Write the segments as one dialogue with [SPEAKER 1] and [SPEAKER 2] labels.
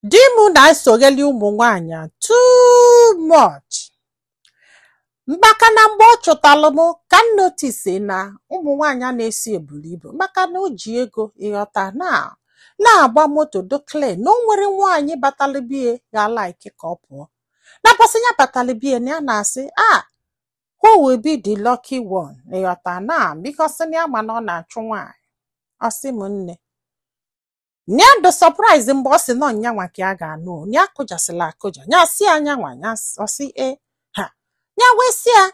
[SPEAKER 1] Di m na-esogheli ụmụ nwaanyị too much, maka na mgbe ọ chụtalụ m ka m notice na ụmụ nwaanyị a na-esi eburu ibu, maka na o ji ego, ịghọta, na na-agba moto do clean, na o nwere nwaanyị batalụ bie ga-like ka ọ pụọ na bọsị ya batalụ bie, na ya na-asị, "Ah, who will be the lucky one?" Ịghọta, na because na ya ma na ọ na-achụ nwaanyị. Ọ sị m, nne, ya dị surprise mgbe ọ sị nọ nyanwa ka ya ga-anụ o. Ya akụjasịla akụja. Ya sị ya nyanwa ya, ọ sị e ha. Ya wee sị ya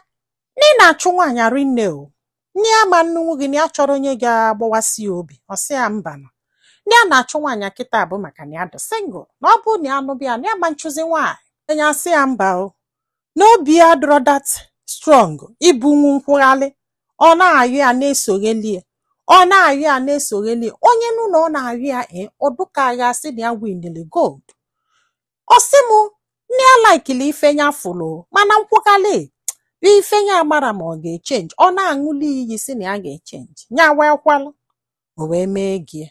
[SPEAKER 1] na ị na-achụ nwaanyị rinne o, nne ya ma nnunwu gị, na ya chọrọ onye ga-agbawasị ya obi. Ọ sị ya mba, nọ ndị a na-achụ nwaanyị kịta bụ maka na ya dị single, na ọ bụrụ na ya anụbịa na ya ma nchụzi nwaanyị. Ya sị ya mba o, n'obi ya dọrọ that strong ibunwu nkwụghalị. Ọ na-ayụ ya na-esoghelie, ọ na-ayụ ya na-esoghelie onye nụ na ọ na-ayụ ya. Ee, ọdụka ya sị na ya winili gold. Ọ sị m nne ya likili ife ya fụlụ, mana nkwụghalị bụ ife ya mara ma ọ ga-echange. Ọ na-aṅụli iyi si na ya ga-echange. Ya wee kwalụ, o wee mee gie.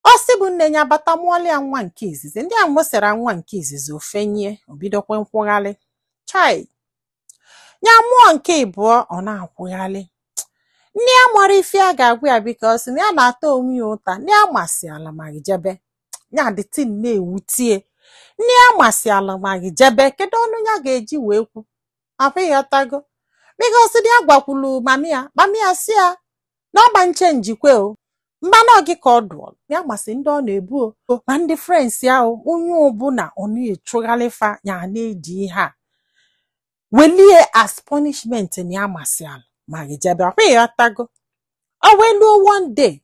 [SPEAKER 1] Ọ sị bụ nne ya bata mụọla ya nwa nke izizi. Ndị a mụsịra nwa nke izizi, ofenye o bidokwe nkwụghalị. Chai, ya mụọ nke ịbụọ, ọ na-akwụghalị. Nne ya mara ife a ga-agwa ya, because na ya na-ata onwe ya ụta. Nne ya masị ala ma gị jebe ya dịtin na-ewutie. Nne ya masị ala ma gị jebe, kedu ọnụ ya ga-eji wee kwu akwa? Ịghọtago? Because ya gwakwulu mami ya, mami ya si ya na ọgba nche njikwe o mmanụ gị ka ọ dụọ ya masị ndị ọ na-ebu o, ma ndị friends ya o, onye ọbụla ọ na-echụgharịfa ya na-eji ihe a welie as punishment na ya masị ala ma gị jebe ọkwa. Ịghọtago? O wee luo one day,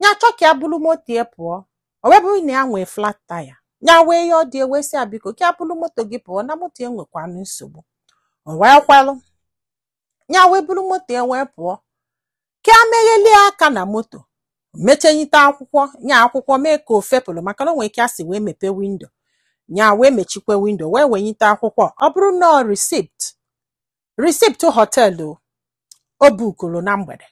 [SPEAKER 1] ya chọ ka ya bụrụ moto ya pụọ. O wee bụrụ na ya nwee flat tire. Ya wee ya ọ dị wee sị ya, biko, ka ya bụrụ moto gị pụọ, na moto ya nwekwanụ nsogbu. O wee kwelụ. Ya wee buru moto ya wee pụọ, ka ya meghelie aka na moto, mechenyite akwụkwọ nya akwụkwọ mee ka o fepụrụ, maka na o nwere ike asị wee mepee window. Nya wee mechikwa window, wee wenyite akwụkwọ. Ọ bụrụ na ọ receipt hotel o bukuru na mgbede.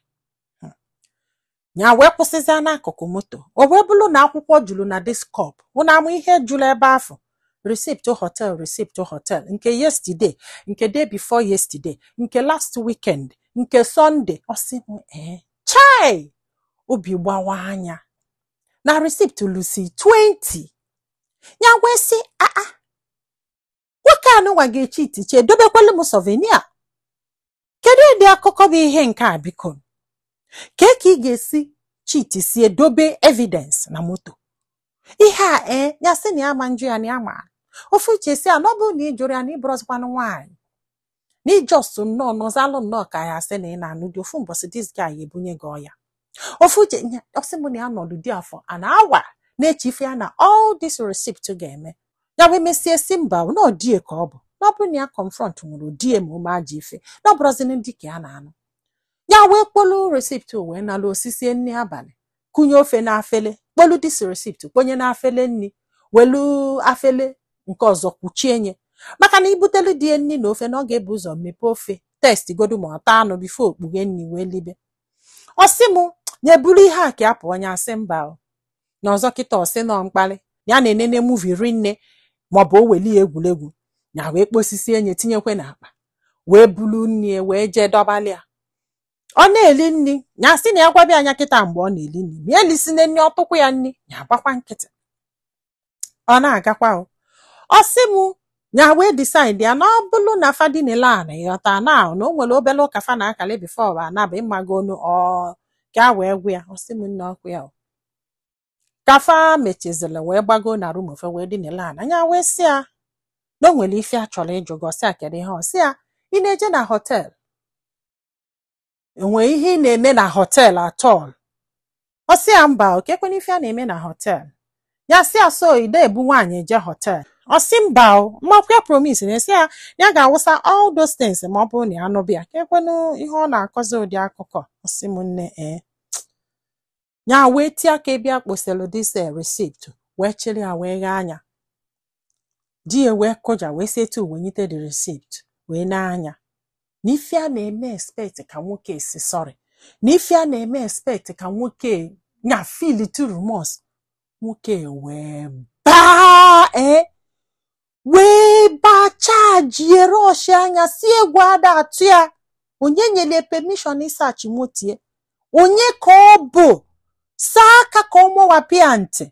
[SPEAKER 1] Ya wee kwụsịzịa n'akụkụ moto, o wee bụrụ na akwụkwọ juru na this cup. Ụnụ amụ ihe juru ebe afọ? Receipt hotel, receipt hotel nke yesterday, nke day before yesterday, nke last weekend, nke Sunday. Ọ sị m, ee, chai, obi gbawa anya na receipt lusi 20. Ya wee sị, aa, nwoke anụnwa ga-echi itiche edobekwelu m souvenir. Kedu ụdị akụkọ bụ ihe nke a? Biko, kee ka ị ga-esi chitisie dobe evidence na moto ihe a? Ee, ya sị na ya ma njụ ya, na ya ma ofu uche si ya na ọ bụrụ na ị jụrụ ya na ịbụrụzikwanụ nwaanyị, na ijọs nnọọ nọzalụ nnọọ ka ya sị na ị na-anụ dị ofu mbọsị, this guy ebunye gị ọya. Ofu uche ọ sị m na ya nọdụ di afọ an hour na-eche ife ya na all this receipt ga-eme. Ya wee mesie si mba, na ọ die ka ọ bụ na ọ bụrụ na ya confront nwere die ma ome ajọ ife, na ọ bụrụzini ndị ka ya na-anụ. Ya wee kpolu receipt wee nalụ osisi nri abalị, kụnye ofe n'afele, kpolu this receipt kponye n'afele nri, welu afele nke ọzọ kwuchie nye, maka na ibutelu die nri na ofe, na ọ ga-ebu ụzọ mepee ofe, test godu ma ọ taa anụ before okpughe nri wee libe. Ọ sị m ya eburu ihe a ka ya pụọ. Nya asị mba o. Na ọzọ kịta, ọ sị nọ mkparị ya na-enene movie rinne, maọbụ o weli ya egwuregwu. Ya wee kposisie nye, tinyekwe n'akpa, wee bulu nri ya wee jee dọbalị ya. Ọ na-eli nri. Ya sị na ya gwabịa anya kịta mgbe ọ na-eli nri, ma ya elisine nri, ọtụkwu ya nri, ya agbakwa nkịtị. Ọ na-agakwa o. Ọ sị m ya wee decide ya na ọ bụrụ na fadinela na ịghọta na na o nwere obere ụka fa na-akali before anaba ịmago onu ọ ka a wee gwa ya. Ọ sị m nne, ọkụ ya o ka fa mechizili wee gbago na room ofe wee dinela ana. Ya wee sị ya na o nwere ife a chọrọ ịjụ gị. Ọsị a, kedu ihe? Ọ sị ya, ị na-eje na hotel, enwee ihe ị na-eme na hotel at all? Ọ sị ya mba, o kekwena ife a na-eme na hotel. Ya sị ya, so ị na-ebu nwaanyị eje hotel? Ọ sị mba o, mmakwa promise na esi ya ya ga-awụsa all those things ma ọ bụrụ na ya nụbịa. Kekwenụ ihe ọ na-akọzi ụdị akụkọ? Ọ sị m nne, ee, ya wee tie aka ebe a kposịrị this receipt, wee chịrị ya wee ghee anya. Di ya wee kụja, wee si etu wenyite the receipt wee na-anya na ife a na-eme expect ka nwoke si sorry, na ife a na-eme expect ka nwoke nya feel to remorse. Nwoke wee baa, ee, wee baa chajie rush anya si egwu ada atụ ya. Onye nyere permission ịsearch motie? Onye ka ọ bụ saa aka ka ọ mụwapịa ntị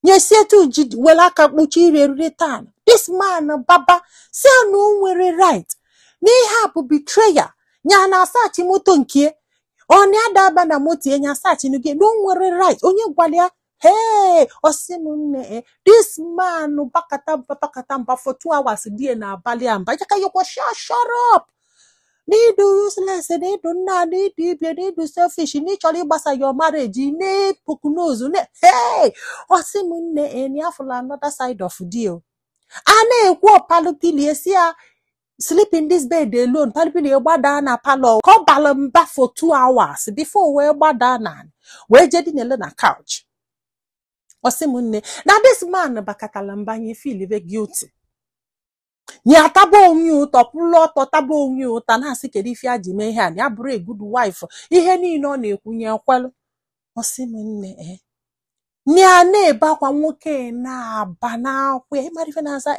[SPEAKER 1] nyesie etu ji were aka kpuchi ire eriri taa? This man baba si ya na o nwere right n'ihe a bụ betrayal. Nya na asearch moto nke ọ na-adaba na moto ya, nya search gị na o nwere right? Onye gwara ya? Hey, ọsị m nne, this man bakata mba, bakata mba for 2 hours. Die na-abalị a mba yaka yokwa, shut up, n'ịdụ useless, n'ịdụ nna, n'ịdụ ibie, n'ịdụ selfish, n'ịchọrọ ịgbasa your marriage, na-epoku n'ozu na. Hey, ọsị m nne, na afụla another side of deal a na-ekwu. Ọpalụpilie si ya, "Sleep in this bed alone." Palụpilie gbadaa na parlour ka ọ balụ mba for 2 hours before wee gbadaa na wee jee dinele na couch. Ọsị m nne, na this man bakatala mba nye feel guilty, nye ataba onwe ya ụtọ, kwụlụ ọtọ taba onwe ya ụta, na-asị kedu ife a ji mee ihe a, na ya bụrụ a good wife. Ihe niile ọ na-ekwunye ekwelụ. Ọsị m nne, ya na-ebe akwa, nwoke na-aba n'akwa ya. Ịmara ife na-aza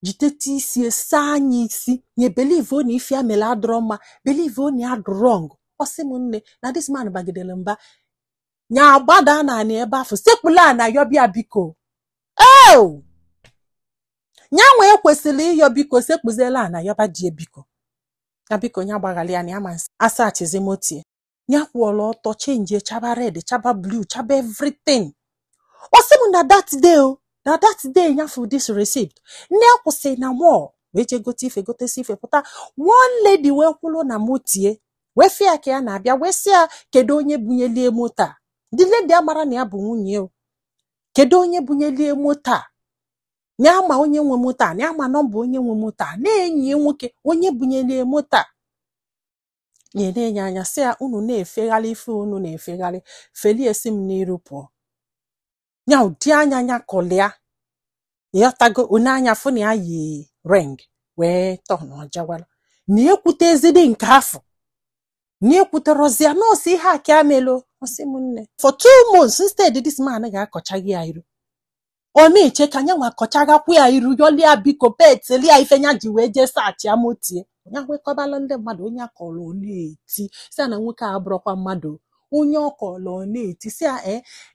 [SPEAKER 1] jidete isi saa anya isi nye believe na ife ya mere adịrọ mma, believe na ya dị wrong. Ọsị m nne, na this man bagidere mba, nya agbada na anị ebe afọ sekpula na yọbịa biko. Eo nya nwee kwesịrị ịyọ biko, sekpuziela ana yọba die biko, ya biko, nya gbaghalị ya na ya ma asearchizi motie. Ya kwụọla ọtọ change, chaba red, chaba blue, chaba everything. Ọ sị m na that day o, na that day ya fụ this receipt. Nne ya kwụsị na mall wee jee gote ife, gotesi ife pụta. One lady wee kwụrụ na motie wee fịa ka ya na-abịa, wee sị ya, "Kedu onye bunyelie moto a?" The lady amara na ya bụ nwunye o. "Kedu onye bunyelie moto a?" Na ama onye nwe moto a, na ama nọmba onye nwe moto a, na-enyi ya nwoke onye bunyelie moto a. Na-enye anya sị ya, "Unu na-efegharị ife unu na-efegharị, felie si m n'iru pụọ." Ya ụdị anya ya kọlịa, ịghọtago, onye anya fụ na ya yi ring wee tọ na ọjawara na ekwutezidi nke afọ na ekwuterọzi ya nọọsụ ihe a ka melo. Ọsị m nne, for 2 months instead, this man ga-akọcha gị ya iru, ọ na-eche ka nya nwa kọchagakwu ya iru, yọlia biko, petelia ife nya ji wee jee search ya motie. Ya wekọbala ndị mmadụ onye akọrọ, ọ na-eti si ya na nwoke a abụrọkwa mmadụ. Onye ọ kọrọ, ọ na-eti si ya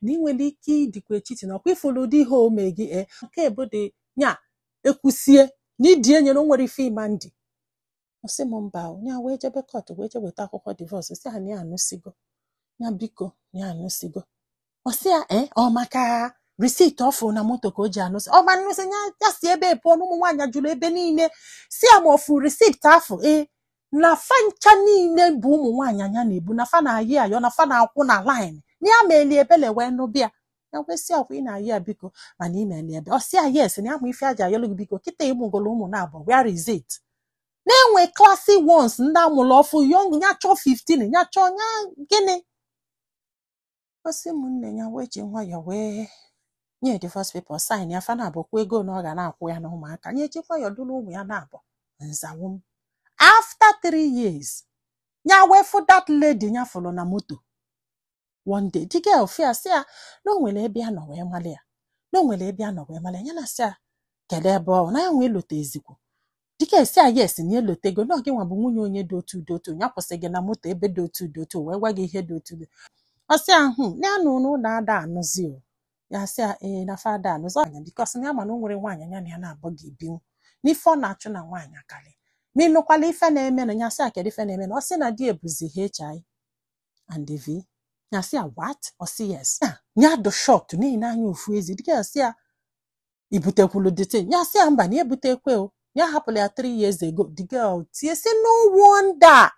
[SPEAKER 1] na ị nwere ike ịdịkwa etiti na ọkwa ifuru ụdị ihe ome gị nke bụ dị nya ekwusie na ịdị enye na o nwere ife ịma ndị. Ọ sị m mba o, ya wee jebe court, wee je weta akwụkwọ divorce, si ha na ya anụsigo ya, biko, na ya anụsigo. Ọ sị ya ọ maka receipt ọ fụ na moto ka o ji anụsị ọ ma nnụsị ya. Ya si ebe pụọ na ụmụ nwaanyị jụrụ ebe niile, si ya ma ọ fụ receipt afụ na fa ncha niile bụ ụmụ nwaanyị anya na-ebu na fa na-ayị ayọ, na fa na-akwụ na line, na ya meeli ebele wee nụbịa ya. Kwesị ọkwa ị na-ayị ya biko, mana imeli ebe. Ọ sị ya yes, na ya ma ife aja ayọlụ gị biko. Kịta ịmụgolo ụmụ na-abụ, where is it? Na-enwe classy ones, ndị amụrụ ọfụ young, ya chọọ 15, ya chọọ ya gịnị. Ọ sị m nne, ya wee ji nwayọọ wee nye divorce paper, sign ya, fa na-abụkwa ego na ọ ga na-akwụ ya na ụmụaka nye ji nwayọọ duru ụmụ ya na-abụ nzawụ m. After 3 years, ya wee fụ that lady ya fụrụ na moto one day. The girl fịa sị ya na o nwere ebe ya nọ wee mali ya, na o nwere ebe ya nọ wee mali ya. Ya na sị ya kedu ebe ọ na ya nwee elote ezikwu. The girl sị ya yes, na elotego, na ọ gị nwa bụ nwunye onye dị otu dị otu ya kwụsị gị na moto ebe dị otu dị otu, wee gwa gị ihe dị otu dị. Ọ sị ya hụ na ya nụ n'ụlọ ada anụzi o. Ya sị ya ee, na fada anụzi anya, because na ya ma na o nwere nwaanyị ya na ya na-abụ ga-ebinwu n'ife ọ na-achụ na nwaanyị akarị ma ịnụkwala ife na-eme na. Ya sị ya kedu ife na-eme na. Ọ sị na di ebuzi HIV and V. Ya sị ya, "What?" Ọ sị yes. Ya ya dị shocked n'ihi na anya ofu ezi dịka ya sị ya ibutekwulu the thing. Ya sị ya mba, na ebutekwe o, ya hapụrụ ya 3 years ago. The girl tie sị no wonder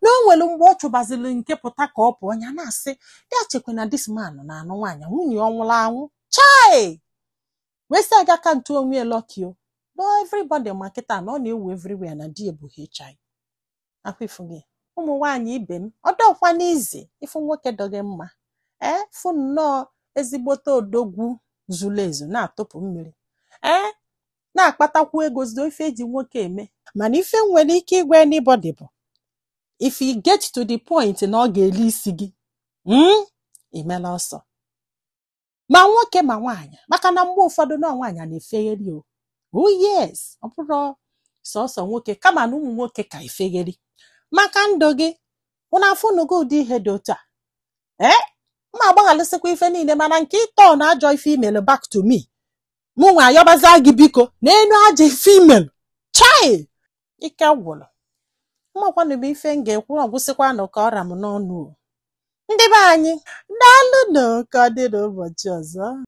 [SPEAKER 1] na o nwere mgbe ọ chụbaziri nke pụta ka ọ pụọ. Ya na-asị ya chekwa na this man na-anụ nwaanyị, nwunye ọ nwụrụ anwụ chai, wee sị aga ka ntu onwe ya lucky o. No, everybody ma kịta na ọ na-ewu everywhere na di ebu HIV. Akwa ifu gị, ụmụ nwaanyị ibe m, ọ dọkwa n'izi ịfụ nwoke dọghị mma fụ nnọọ ezigbote odogwu zuru ezu, na-atụpụ mmiri, na-akpatakwu ego zido ife eji nwoke eme. Mana ife nwere ike ịgwa anybody bụ, if you get to the point na ọ ga-eli isi gị, imela ọsọ. Ma nwoke ma nwaanyị, maka na mgbe ụfọdụ na nwaanyị na-efegheri o. Oh yes, ọ bụrụ sọsọ nwoke, kama na ụmụ nwoke ka efegheri maka ndụ gị. Ụnụ afụnụgo ụdị ihe dị otu a? Ee, mma agbaghalịsịkwa ife niile, mana nke ịtọ na ajọ ife imelu back to me, mụ nwe ayọbaza gị biko n'elu ajọ ife imelu. Chai, ike gwụrụ. Mmakwanụ bụ ife m ga-ekwu, ọgwụsịkwanụ ka ọra m n'ọnụ o. Ndị be anyị, daalụnụ, ka ọ dị n'ụbọchị ọzọ.